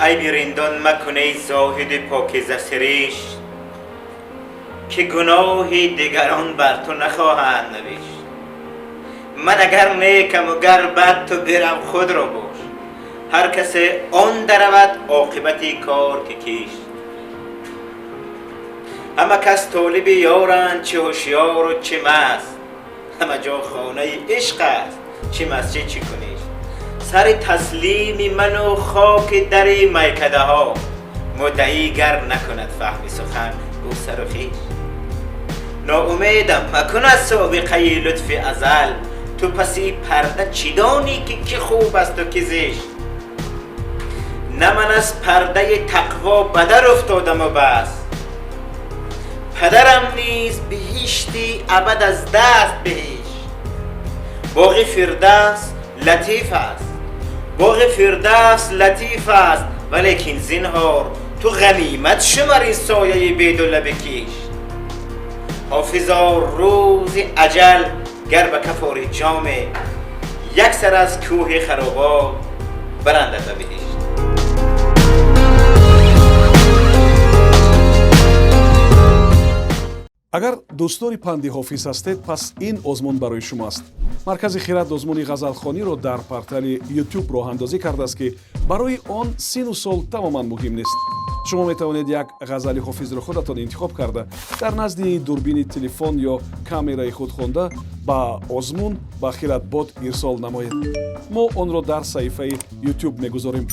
Айби риндон макун, эй зоҳиди покиза сиришт, ки гуноҳи дигарон бар ту нахоҳанд навишт. Ман агар некам гар бад, ту бирам худро бош. Ҳар касе он даравад оқибати кор ки кишт. Ҳама кас толиби ёранд, чӣ ҳушёру чӣ маст. Ҳама ҷо хонаи ишқ аст, чӣ масҷид, чӣ куништ. Сари таслими ману хоки дари майкадаҳо, муддаӣ гар накунад фаҳми сухан, гӯ сару хеш. Ноумедам макун аз собиқаи лутфи азал, ту паси парда чӣ донӣ, ки кӣ хуб асту кӣ зишт? На ман аз пардаи тақво ба дар уфтодаму бас, падарам низ биҳишти абад аз даст биҳишт. Боғи Фирдавс латиф аст, боғи Фирдавс латиф аст, валекин зинҳор ту ғанимат шумар ин сояи беду лаби кишт. Ҳофизо, рӯзи аҷал гар ба каф орӣ ҷоме, як сар аз кӯҳи харобот барандад ба биҳишт. Агар дӯстдори панди Ҳофиз ҳастед, пас ин озмун барои шумо аст. Маркази Хирад озмуни ғазалхониро дар портали YouTube роҳандозӣ кардааст, ки барои он сину сол тамоман муҳим нест. Шумо метавонед як ғазали Ҳофизро худатон интихоб карда, дар назди дурбини телефон ё камераи худ хонда, ба озмун ба Хиратбот ирсол намоед. Мо онро дар саҳифаи YouTube мегузорем.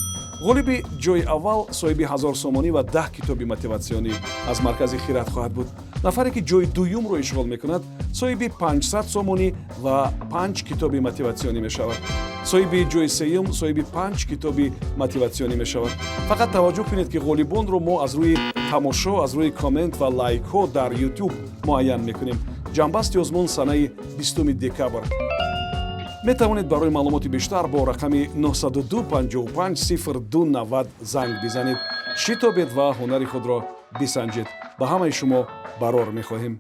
Ғолиби ҷои аввал соҳиби 1000 сомонӣ ва 10 китоби мотиватсионӣ аз маркази Хират хоҳад буд. Нафаре ки ҷои дуюмро ишғол мекунад, соҳиби 500 сомонӣ ва панҷ китоби мотиватсионӣ мешавад. Соҳиби ҷои сеюм соҳиби панҷ китоби мотиватсионӣ мешавад. Фақат таваҷҷӯҳ кунед, ки ғолибонро мо аз рӯи тамошо, аз рӯи коммент ва лайкҳо дар YouTube муайян мекунем. Ҷамъбасти озмун санаи 20 декабр. Метавонед барои маълумоти бештар бо рақами 902 55 02 90 занг бизанед. Шитобед ва ҳунари худро бисанҷед. Ба ҳамаи шумо барор мехоҳем.